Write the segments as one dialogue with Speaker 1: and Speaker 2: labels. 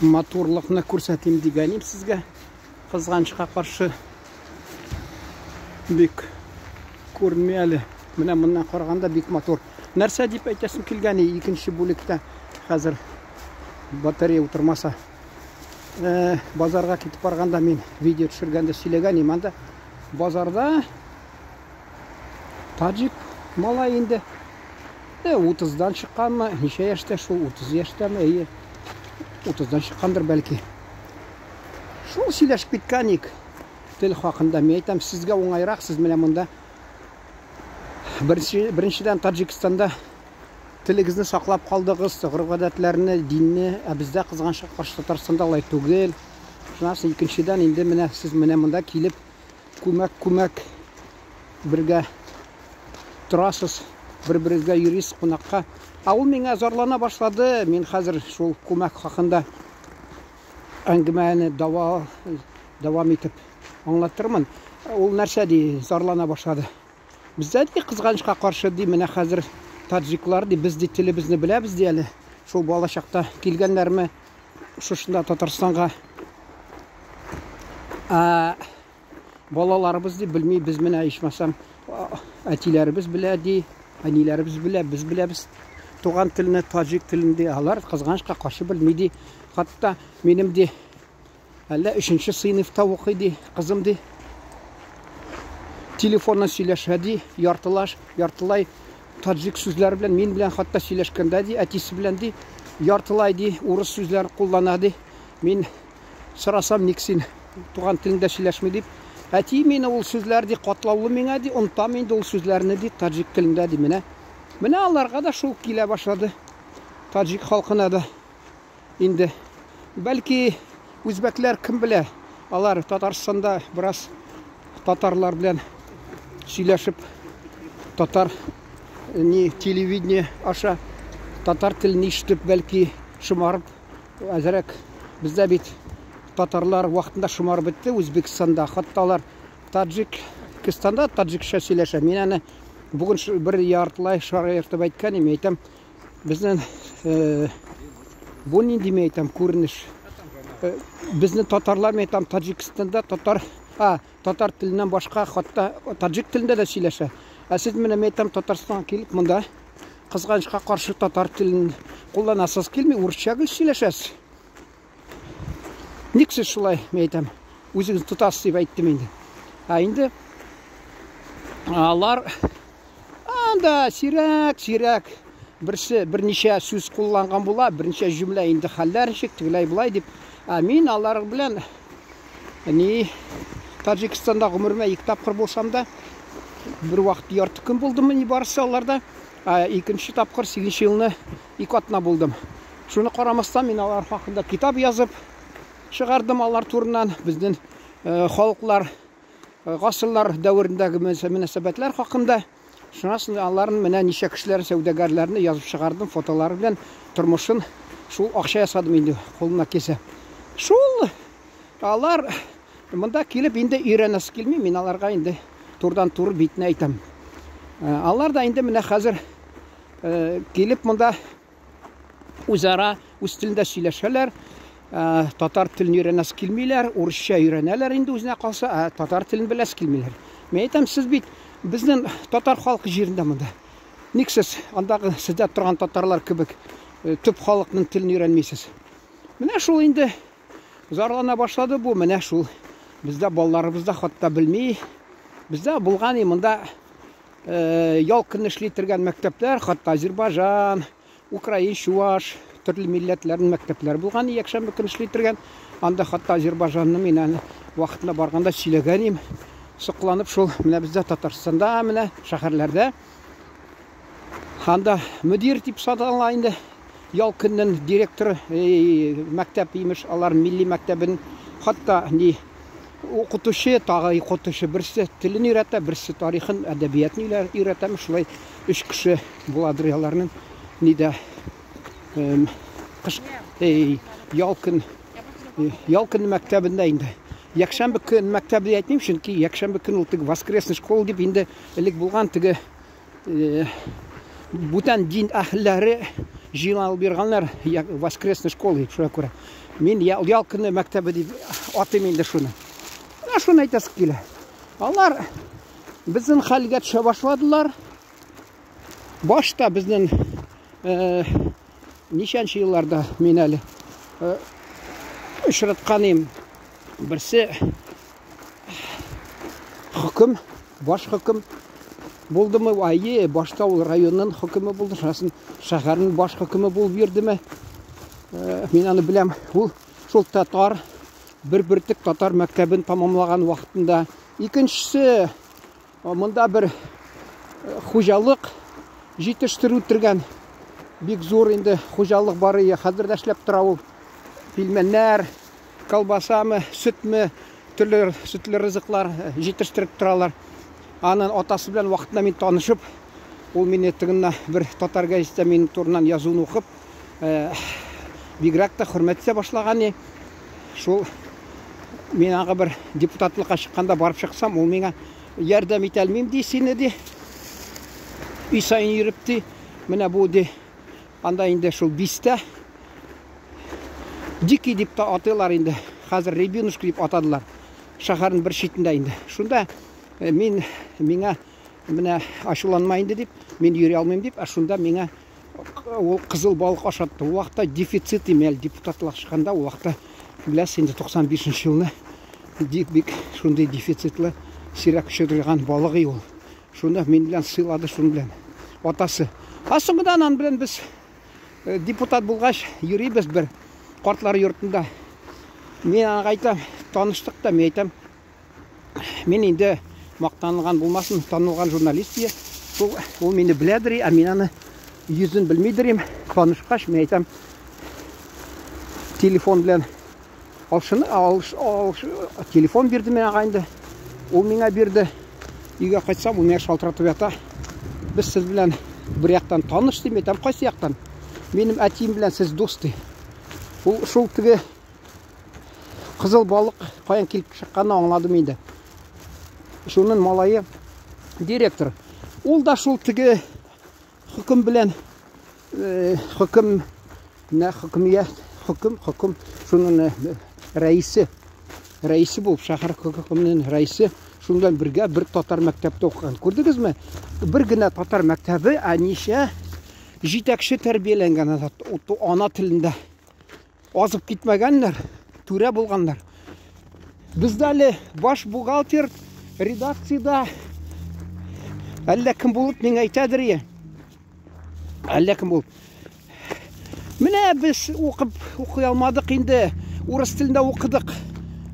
Speaker 1: Матурлыкны күрсәтим дигәнем сезгә. Кызганычка каршы бик күренми әле. Менә моннан караганда бик матур. Нәрсә дип әйтәсем килгән икенче бүлектә хәзер батарея утырмаса. Базарга китеп барганда мин видео төшергәндә сөйләгән идем анда. Базарда таджик малай инде. 30-дан чыкканмы? Ничә яшьтә шул? 30 яшьтәме? Әйе. 30-дан чыккандыр бәлки. Шул сөйләшеп киткән ик. Тел хакында мин әйтәм, сезгә уңайрак, сез менә монда беренчедән Таджикстанда телегезне саклап калдыгыз, гореф-гадәтләрне, динне, ә бездә кызганычка каршы Татарстанда алай түгел. Шуннан соң икенчедән инде менә сез менә монда килеп күмәк-күмәк бергә торасыз, бер-берегезгә йөрисез кунакка. Ә ул миңа зарлана башлады. Мин хәзер шул күмәк хакында әңгәмәне дәвам итеп аңлатырмын. Ул нәрсә ди, зарлана башлады. Бездә ди, кызганычка каршы ди, менә хәзер таджиклар ди, без ди телебезне беләбез ди әле. Шул балачакта килгәннәрме шушында Татарстанга. Ә балаларыбыз ди белми, без менә ичмасам әтиләребез белә ди, әниләребез белә, без беләбез туган телне, таджик телен ди. Алар кызганычка каршы белми ди. Хәтта минем ди әллә өченче сыйныфта укый ди, кызым ди. Телефоннан сөйләшә ди, яртылаш, яртылай таджик сүзләре белән, мин белән хәтта сөйләшкәндә ди, әтисе белән ди, яртылай ди, урыс сүзләрен куллана ди. Мин сорасам, ник син туган телеңдә сөйләшми дип, әти мине ул сүзләр ди, катлаулы миңа ди, онытам инде ул сүзләрне ди, таджик телендә ди. Менә. Менә аларга да шул килә башлады. Таджик халкына да. Инде бәлки үзбәкләр кем белә, алар Татарстанда бераз татарлар белән сөйләшеп, татар ни телевидение аша татар телен ишетеп, бәлки шомарып әзрәк. Бездә бит татарлар вакытында шомарып бетте Үзбәкстанда. Хәтта алар Таджикстанда таджикча сөйләшә. Мин аны бүген бер яртылай шаяртып әйткән идем, әйтәм, безнең бу нинди мин әйтәм күренеш. Безнең татарлар, мин әйтәм, Таджикстанда татар, татар теленнән башка хәтта таджик телендә дә сөйләшә. Ә сез менә мин әйтәм, Татарстанга килеп монда кызганычка каршы татар телен кулланасыз килми, урысча гел сөйләшәсез. Ник сез шулай, мин әйтәм, үзегез тотасыз дип әйттем инде. Ә инде алар анда сирәк-сирәк берсе берничә сүз кулланган була, берничә җөмлә инде хәлләр ничек, тегеләй болай дип. Ә мин алар белән ни Таджикстанда гомеремә ике тапкыр булсам да, бер вакыт ярты көн булдым ни барысы аларда. Ә икенче тапкыр 8 елны ике атна булдым. Шуны карамастан мин алар хакында китап язып чыгардым алар турыннан. Безнең халыклар гасырлар дәверендәге мөнәсәбәтләр хакында. Шуннан соң аларның менә ничә кешеләр, сәүдәгәрләрне язып чыгардым, фотолары белән тормышын шул акча ясадым инде, кулына килсә. Шул алар монда килеп инде өйрәнәсе килми, мин аларга инде турыдан-туры битне әйтәм. Алар да инде менә хәзер килеп монда үзара үз телендә сөйләшәләр. Татар телен өйрәнәсе килмиләр, урысча өйрәнәләр инде үзенә калса, ә татар телен беләсе килмиләр. Мин әйтәм, сез бит безнең татар халкы җирендә монда. Ник сез андагы сездә торган татарлар кебек төп халыкның телен өйрәнмисез? Менә шул инде зарлана башлады бу, менә шул. Бездә балаларыбыз да хатта белми. Бездә булган монда ял көне эшли торган мәктәпләр, хатта Азербайҗан, украин, чуваш, төрле милләтләрнең мәктәпләре булган, якшәмбе көне эшли торган. Анда хатта Азербайҗанны мин әле вакытында барганда сөйләгән идем. Сокланып шул, менә бездә Татарстанда, менә шәһәрләрдә. Анда мөдир дип санала инде. Ял көннең директоры, мәктәп имеш, алар милли мәктәбен, хатта ни укытучы, тагы укытучы, берсе телен өйрәтә, берсе тарихын, әдәбиятын өйрәтә, шулай өч кеше буладыр аларның нидә кыш ял көн, ял көне мәктәбендә инде. Якшәмбе көн мәктәбе дип әйтмим, чөнки якшәмбе көн ул теге воскресный школа дип инде элек булган теге бүтән дин әһелләре җыйналып йөргәннәр воскресный школа дип шуңа күрә. Мин ял көне мәктәбе дип атыйм инде шуны. Менә шуны әйтәсе килә. Алар безнең хәлгә төшә башладылар. Башта безнең э, ничәнче елларда мин әле э, очраткан идем. Берсе хөкем, баш хөкем булдымы? Әйе, башта ул районның хөкеме булды, шунасын шәһәрнең баш хөкеме булып йөрдеме? Э, мин аны беләм. Ул шул татар бер бөртек татар мәктәбен тамамлаган вакытында. Икенчесе монда бер хуҗалык җитештерү үтергән. Бик зур инде хуҗалык бар ие, хәзер дә эшләп тора ул. Пилмәннәр, колбасамы, сөтме, төрле сөтле ризыклар җитештереп торалар. Анын атасы белән вакытында мин танышып, ул мине тегеннә бер татар гәзитә минем турыннан язуын укып, бигрәк тә хөрмәт итә башлаган. Шул мин аңа бер депутатлыкка чыкканда барып чыксам, ул миңа ярдәм итә алмыйм ди сине ди. Өй саен йөреп ди. Менә бу ди. Анда инде шул бистә Дикий дип тә атыйлар инде. Хәзер Рябинушка дип атадылар. Шәһәрнең бер читендә инде. Шунда мин миңа менә ачуланма инде дип, мин йөри алмыйм дип, ә шунда миңа ул кызыл балык ашатты. Ул вакытта дефицит имел депутатлык чыкканда, ул вакытта беләсез инде 95 елны бик бик шундый дефицитлы сирәк очраган балык ул. Шунда мин белән сыйлады шуның белән. Атасы. А соңыннан аның белән без депутат булгач йөрибез бер картлар йортында. Мин аңа әйтәм, таныштык та, мин әйтәм, мин инде мактанылган булмасын, танылган журналист дия. Шул ул мине беләдер, ә мин аны йөзен белмидер им. Танышкач, мин әйтәм, телефон белән алшыны, алш, алш, телефон бирде миңа инде. Ул миңа бирде. Өйгә кайтсам, ул миңа шалтыратып ята. Без сез белән бер яктан таныш дим, әйтәм, кайсы яктан? Минем әтием белән сез дус ди. Ул шул теге кызыл балык каян килеп чыкканын аңладым инде. Шунын малае директор. Ул да шул теге хөкем белән хөкем нә хөкемият хөкем хөкем шунын рәисе рәисе булып шәһәр хөкеменең рәисе шуннан бергә бер татар мәктәптә укыган. Күрдегезме? Бер генә татар мәктәбе, ә ничә җитәкче тәрбияләнгән ана телендә. Азып китмәгәннәр, түрә булганнар. Бездә әле баш бухгалтер редакциядә әллә кем булып миңа әйтәдер ие. Әллә кем булып. Менә без укып укый алмадык инде. Урыс телендә укыдык.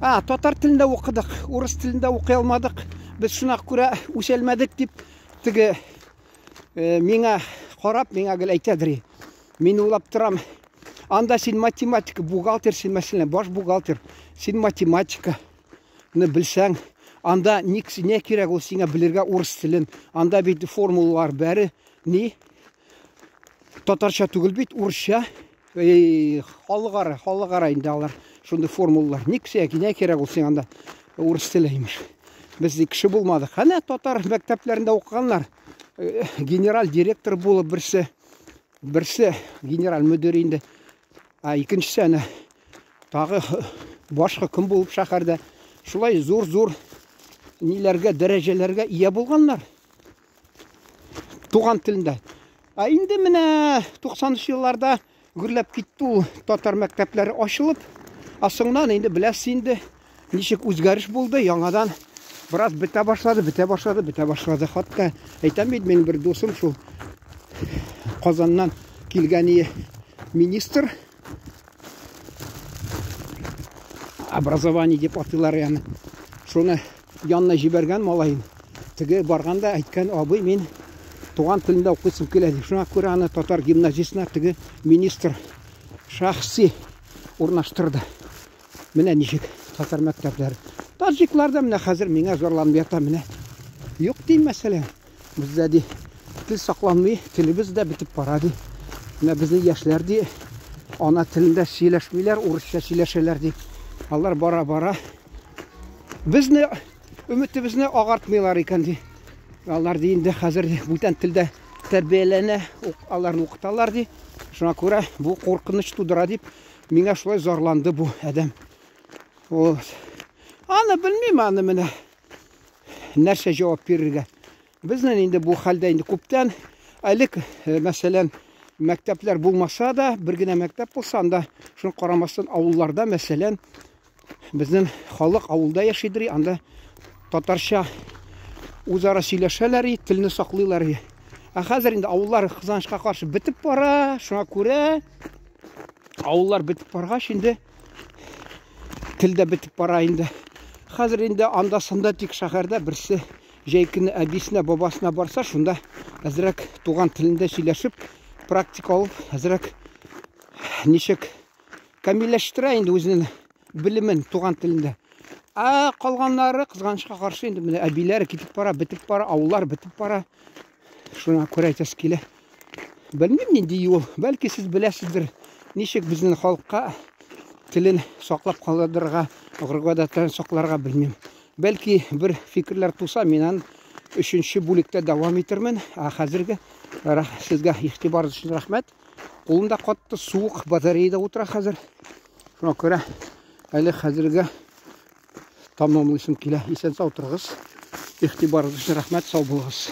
Speaker 1: А, татар телендә укыдык. Урыс телендә укый алмадык. Без шуңа күрә үсәлмәдек дип теге миңа карап, миңа гел әйтәдер. Мин уйлап торам. Анда син математика, бухгалтер син, мәсәлән, баш бухгалтер. Син математиканы белсәң, анда ник не кирәк ул сиңа белергә урыс телен. Анда бит формулалар бәре ни? Татарча түгел бит, урысча. Халыкара, халыкара инде алар шундый формулалар. Ник не кирәк ул сиңа анда урыс теле имеш. Без кеше булмадык. Әнә татар мәктәпләрендә укыганнар. Генераль директор булып берсе, берсе генераль мөдир инде. А икенчесе әнә тагы баш хөкем булып шәһәрдә. Шулай зур-зур ниләргә, дәрәҗәләргә ия булганнар. Туган телендә. Ә инде менә 90 елларда гөрләп китте ул татар мәктәпләре ачылып. Ә соңыннан инде беләсез инде, ничек үзгәреш булды, яңадан бераз бетә башлады, бетә башлады, бетә башлады. Хатта әйтәм бит, минем бер дусым шул Казаннан килгән министр образование дип атыйлар яны. Шуны янына җибәргән малаен. Теге барганда әйткән, абый, мин туган телендә укыйсым килә дип. Шуңа күрә аны татар гимназиясенә теге министр шәхси урнаштырды. Менә ничек татар мәктәпләре. Таҗиклар да менә хәзер миңа зарланып ята менә. Юк дим, мәсәлән, бездә ди тел сакланмый, телебез дә бетеп бара ди. Менә безнең яшьләр ди ана телендә сөйләшмиләр, урысча сөйләшәләр ди. Алар бара-бара безне өметебезне агартмыйлар икән ди. Алар ди инде хәзер бүтән телдә тәрбияләнә, аларны укыталар ди. Шуңа күрә бу куркыныч тудыра дип. Миңа шулай зарланды бу адәм. Вот. Аны белмим, аны менә нәрсә җавап бирергә. Безнең инде бу хәлдә инде күптән элек, мәсәлән, мәктәпләр булмаса да, бер генә мәктәп булса, анда шуны карамастан авылларда, мәсәлән, безнең халык авылда яшидер, анда татарча үзара сөйләшәләр, телне саклыйлар. Ә хәзер инде авыллар кызганычка каршы бетеп бара, шуңа күрә авыллар бетеп баргач инде тел дә бетеп бара инде. Хәзер инде анда-санда тик шәһәрдә берсе җәй көне әбисенә, бабасына барса, шунда әзрәк туган телендә сөйләшеп, практика алып, әзрәк ничек камилләштерә инде үзенең белемен туган телендә. Ә калганнары, кызганычка каршы, инде менә әбиләр китеп бара, бетеп бара, авыллар бетеп бара. Шуңа күрә әйтәсе килә. Белмим нинди юл. Бәлки сез беләсездер, ничек безнең халыкка телен саклап калдырырга, гореф-гадәтләрен сакларга белмим. Бәлки бер фикерләр туса, мин аны өченче бүлектә дәвам итермен. Ә хәзерге сезгә игътибарыгыз өчен рәхмәт. Кулым да катты, суык, батареяда утыра хәзер. Шуңа күрә әле хәзергә тамамлыйсым килә. Исән сау торыгыз. Игътибарыгыз өчен рәхмәт, сау булыгыз.